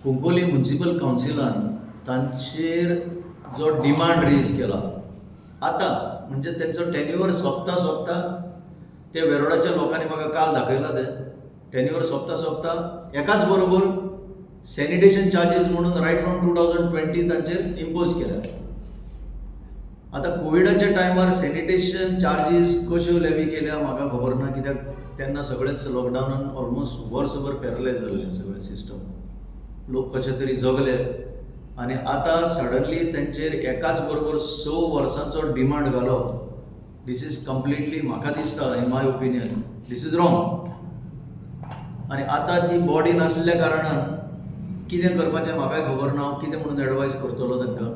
Cuncolim municipal कावन्सिलान तांचेर जो demand rays केला आतां, म्हणजे तेंचो टेन्युअर सोंपता सोंपता, ते वेरोडाच्या लोकांनी म्हाका काल दाखयला, ते टेन्युअर सोंपता सोंपता एकाच बरोबर सॅनिटेशन चार्जीस म्हणून रायट फ्रॉम 2020 तांचेर इम्पोज केल्या. आतां कोविडाच्या टायमार सॅनिटेशन चार्जीस कश्यो लेवी केल्या म्हाका खबर ना, कित्याक तेन्ना सगळेच लॉकडावनान ऑलमोस्ट वर्सभर पॅरलायज जाल्लें सगळें सिस्टम. लोक कशे तरी जगले आनी आतां सडनली तेंचेर एकाच बरोबर 6 वर्सांचो डिमांड घालप, this is completely, म्हाका दिसता, in my opinion this is wrong. आनी आतां ती बॉडी नासल्या कारणान कितें करपाचें म्हाकाय खबर ना, हांव कितें म्हणून एडवायज करतलो तांकां.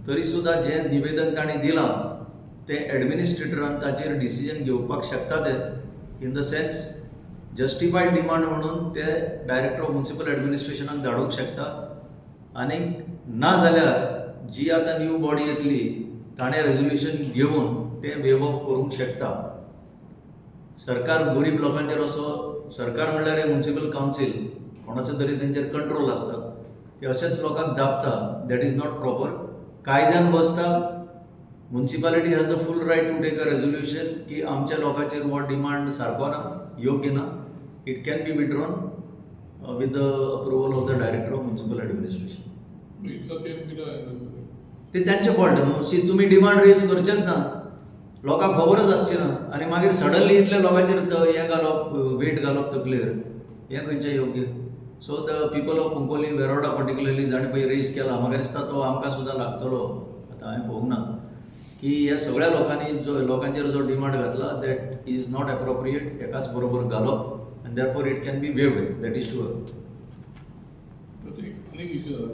तरी सुद्दां जें निवेदन तांणी दिलां तें एडमिनिस्ट्रेटरान ताचेर डिसिजन घेवपाक शकता ते, in the sense justified demand म्हणून ते डायरेक्टर ऑफ म्युन्सिपल एडमिनिस्ट्रेशनाक धाडूंक शकता आनी ना जाल्यार जी आतां न्यू बॉडी येतली ताणें रेजोल्युशन घेवन तें वेव ऑफ करूंक शकता. सरकार गरीब लोकांचेर असो, सरकार म्हणल्यार म्युन्सिपल कावन्सील, कोणाचो तरी तेंचेर कंट्रोल आसता, ते अशेच लोकांक दाबता. That is not proper. कायद्यान बसता. Municipality has the full right to take a resolution की आमच्या लोकांचेर हो डिमांड सारको ना, योग्य ना. It can be withdrawn with the approval of the Director of Municipal Administration. इतलो तेंप कितें जायना. ते त्यांचे फॉल्ट न्हू. सी, तुमी डिमांड रेज करचेच ना, लोकांक खबरच आसची ना आनी मागीर सडनली इतल्या लोकांचेर हें घालप, वेट घालप तकलेर, हें खंयचें योग्य? So the people of Cuncolim, Veroda particularly, जाणें पळय रेज केला, म्हाका दिसता तो आमकां सुद्दां लागतलो. आतां हांवें पळोवंक ना की ह्या सगळ्या लोकांनी जो लोकांचेर जो डिमांड घातला, that is not appropriate एकाच बरोबर घालप, आनी therefore it can be waived, that is sure. तसो एक आनीक इशू.